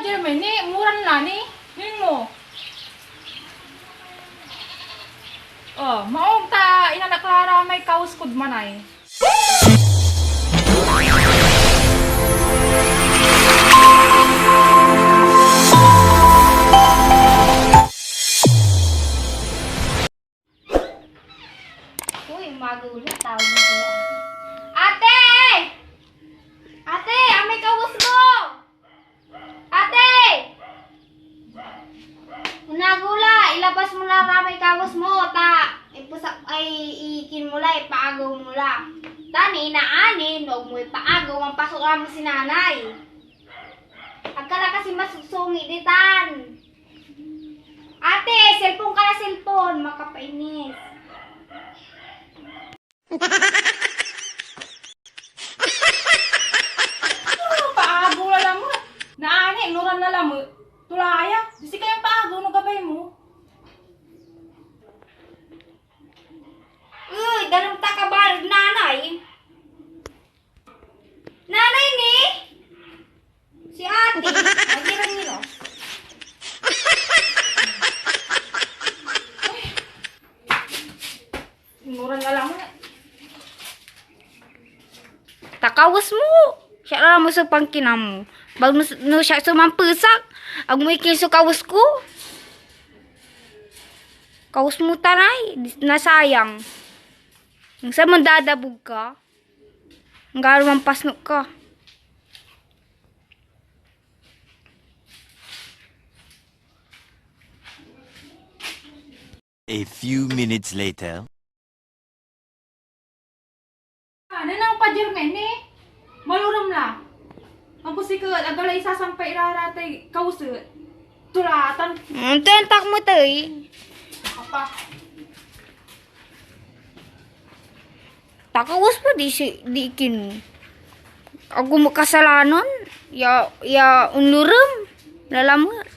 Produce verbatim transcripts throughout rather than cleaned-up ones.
Jermaine, ni, muran la ni. Nen mo? Oh, maong ta inanak la ra may kawes kod manay. Uy, umaga ulit, tawag mo pala. Ate! Ate, amay kawes mo! Ate! Unago la, ilabas mo la ra may kawes mo, ta ipusak, ay, ikin mo la, ipaagew mo la. Ta ni naani, no ag mo ipaagew, mampasok la mo si nanay. Agka la kasi masuksungit ditan. Ate, cellphone ka na, cellphone. Makapainis. Paagew la lamet. Naani, nuran la lamet. Tulaya, di sika yan paagew no gabay mo. Uy, dalem ta ka baleg nanay. Nanay ni? Si ate, magirang-iro. Inuran na lang. Ta kawes mo. Siak la mo so pankinam mo. Bag no, no siak so mampesak, ag mo ikin so kawes ko. Kawes mo, tanay, di, nasayang. Ang sa mandadabog ka. Anggaro mampasnok ka. A few minutes later. Ah, nanang pa, Jermaine, eh. Malurem la. Agko siket, ag la isasampay ira ra tay kawes et. Tulatan. Mm, tentak mo tay. Apa? Takawes pa di si, di kin. Agko makasalanan. Ya, ya, onlurem. Lalamet.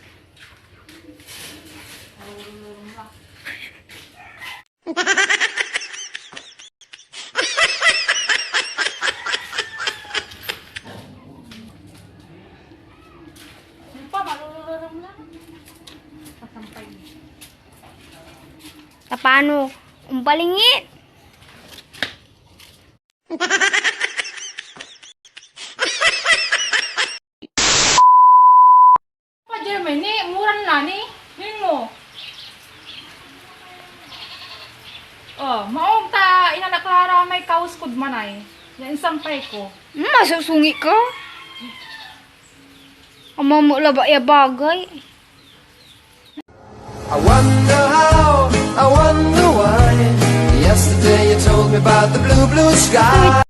Tapano? Umpalingit. Pa, Jermaine, ni, muran la ni. Nen mo? Oh, maong ta inanak la ra may kawes kod manay. Ya insampay ko. Hmm, masusungit ka? Ama mo labat ya bagay. I wonder how, I wonder why. Yesterday you told me about the blue, blue sky.